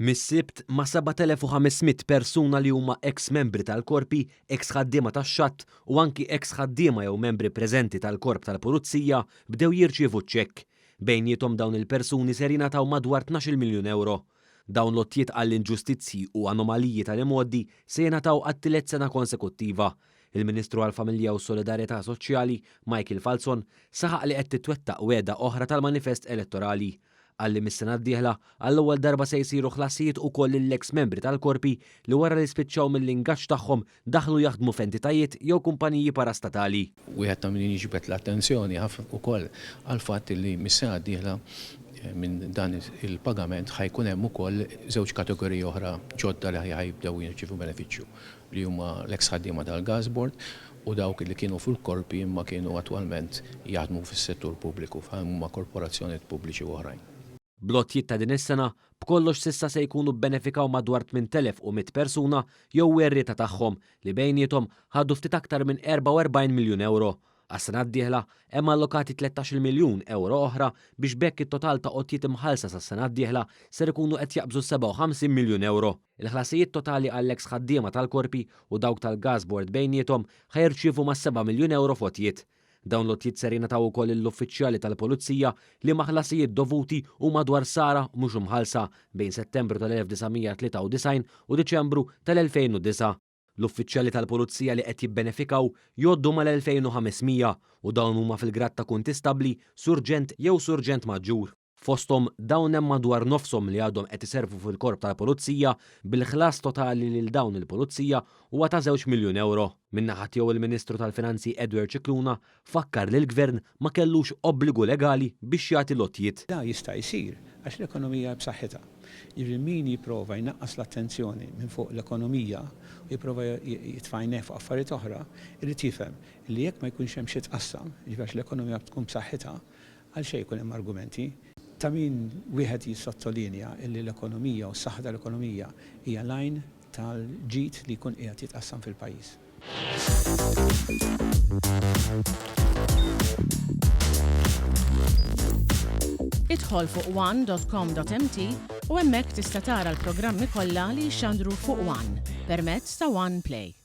Mis-Sibt, ma' 7,500 persuna li huma eks membri tal-korpi, eks ħaddiema tax-xatt u anki eks ħaddiema jew membri preżenti tal-Korp tal-Pulizija bdew jirċievu ċ-ċekk. Bejniethom dawn il-persuni ser jingħataw madwar 12-il miljun ewro. Dawn l-għotjiet għall-inġustizzji u anomaliji tal-imgħoddi se jingħataw għat-tielet sena konsekuttiva. Il-Ministru għall-Familja u s-Solidarjetà Soċjali, Michael Falzon, saħaq li qed titwettaq wegħda oħra tal-manifest elettorali. Qal li mis-sena d-dieħla, għall-ewwel darba se jsiru ħlasijiet ukoll lill-eks membri tal-korpi li wara li spiċċaw mill-ingaġġ tagħhom daħlu jaħdmu f'entitajiet jew kumpaniji parastatali. Wieħed ta' min jiġbed l-attenzjoni ukoll għall-fatt li mis-sena d-dieħla minn dan il-pagament ħa jkun hemm ukoll żewġ kategoriji oħra ġodda li ħa jibdew jirċievu benefiċċju li huma l-eks ħaddiema tal-Gas Board u dawk li kienu fil-korpi imma kienu attwalment jaħdmu fis-settur pubbliku, huma korporazzjonijiet pubbliċi u oħrajn. Bl-għotjiet ta' din is-sena, b'kollox s'issa se jkunu bbenefikaw madwar 8,100 persuna jew werrieta tagħhom li bejniethom ħadu ftit aktar minn 44 miljun ewro. Għas-sena d-dieħla hemm allokati 13-il miljun ewro oħra biex b'hekk it-total ta' għotjiet imħallsa sas-sena d-dieħla ser ikunu qed jaqbżu s-57 miljun ewro. Il-ħlasijiet totali għall-eks ħaddiema tal-korpi u dawk tal-Gas Board bejniethom ħa jirċievu mas-seba' miljun ewro f'għotjiet. Dawn l-għotjiet ser jingħataw ukoll lill-uffiċjali tal-Pulizija liema ħlasijiet dovuti huma dwar sara mhux imħallsa bejn Settembru tal-1993 u Diċembru tal-2009. L-uffiċjali tal-Pulizija li qed jibbenefikaw jgħoddu mal-2,500 u dawn huma fil-grad ta' kuntistabbli, surġent jew surġent maġġur. Fosthom dawn hemm madwar nofshom li għadhom qed iservu fil-Korp tal-Pulizija, bil-ħlas totali lil dawn il-pulizija huwa ta' żewġ miljun ewro. Min-naħa tiegħu il-Ministru tal-Finanzi Edward Scicluna fakkar li l-Gvern ma kellux obbligu legali biex jagħti l-għotjiet. Da jista' jsir għax l-ekonomija b'saħħitha. Jiġifieri min jipprova jnaqqas l-attenzjoni minn fuq l-ekonomija u jipprova jitfa' għajnejh fuq affarijiet oħra, irid jifhem li jekk ma jkunx hemm xi tqassam, jiġifieri għax l-ekonomija tkun b'saħħitha, Għal xejn ikun hemm argumenti. Ta' min wieħed jissottolinja illi l-ekonomija u s-saħħa tal-ekonomija hija l-għajn tal-ġid li jkun qiegħed jitqassam fil-pajjiż. Idħol fuq one dot com dot mt u hemmhekk tista' tara l-programmi kollha li jixxandru fuq one permezz ta' One Play.